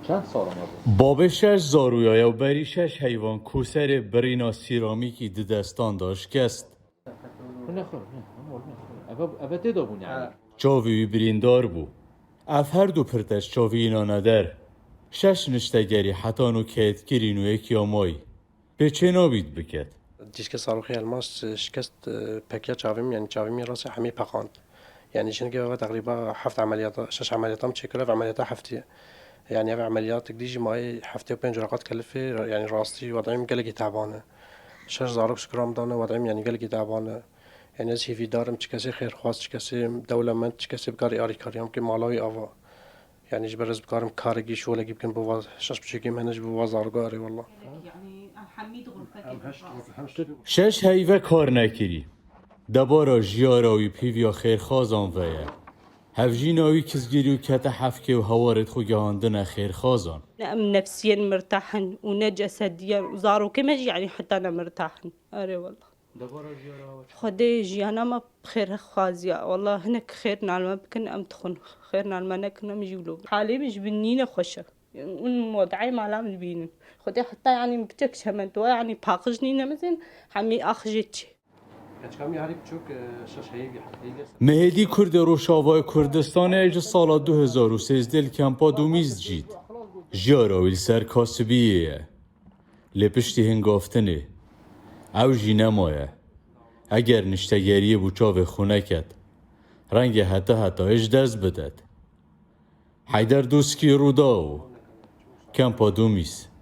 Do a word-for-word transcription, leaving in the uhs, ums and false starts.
Çend sala me bû? Babê şeş zarûya ye û berî şeş heyvan ku serê birîna sîramîkî di destan de şikest. Eve, eve tê de bûn yani. Çavî wî birîndar bû. Ev her du pirteş çavî înane der. Şeş niştegerî hetan û keytkirîn û yek ya mayî. Pê çê nabît biket. Dîske Saroxê Elmas, e, şikest, e, pekiya çavê min, yani çavê min rastî hemî peqand. Yani jinekê ve teqrîba heft emeliyata, şeş emeliyata min çêkir, ev emeliyata heftê ye. Yani ev emeliyat dî jî mayê heftê û pênc reqat kelifê, yani rastî wedayê min gelekî teban e. Şeş zarok ji kira min dane, wedayê min yani gelekî teban e. Yani ez hîvîdar im, çi kesê xêrxwaz, çi kesê dewlemend, çi kesê bikarî arîkariya min ke mala wî ava. Yani ji ber ez bikarim karekî, şolekî bikim bo va şeş piçekî min hene ji bo va zaroka erê wela. Şeş heyve kar nekirî. Debara jiyara wî pîviya xêrxazan ve ye. Hevjîna wî kizgirî û kete hefkê û hewarêt xwe gihandine xêrxazan. Ne em nefsiyen mirtah in û ne cesediyen û zarokê me jî yani heta ne mirtah in. Erê wela. Xwedê jiyana me bi xêr xwaziya. Wela hinek xêr nal me bikin, em dixwin. Xêr nal me nekin, em jî wilo. Halê min ji bin nîne xweş e. Ûn modayê mala min dibînin. Xwedê heta yani min kiçek çement wa yani paqij nîne mezin, hemî axijê çi. Keçika min herî biçûk, e, şeş heyvî, heft heyvî. Mehêdî Kurdê Rojavayê Kurdistanê ji sala du hezar û sêzdeh li kempa Dumîz dicît. Jiyara wî li ser kasibiyê ye. Lê piştî hingaftinê, ew jî nemaye. Eger niştegeriyê bû çavê xwe neket, renge heta heta ê ji dest bidet. Heyder Doskî, Rûdaw, Kempa Dumîz.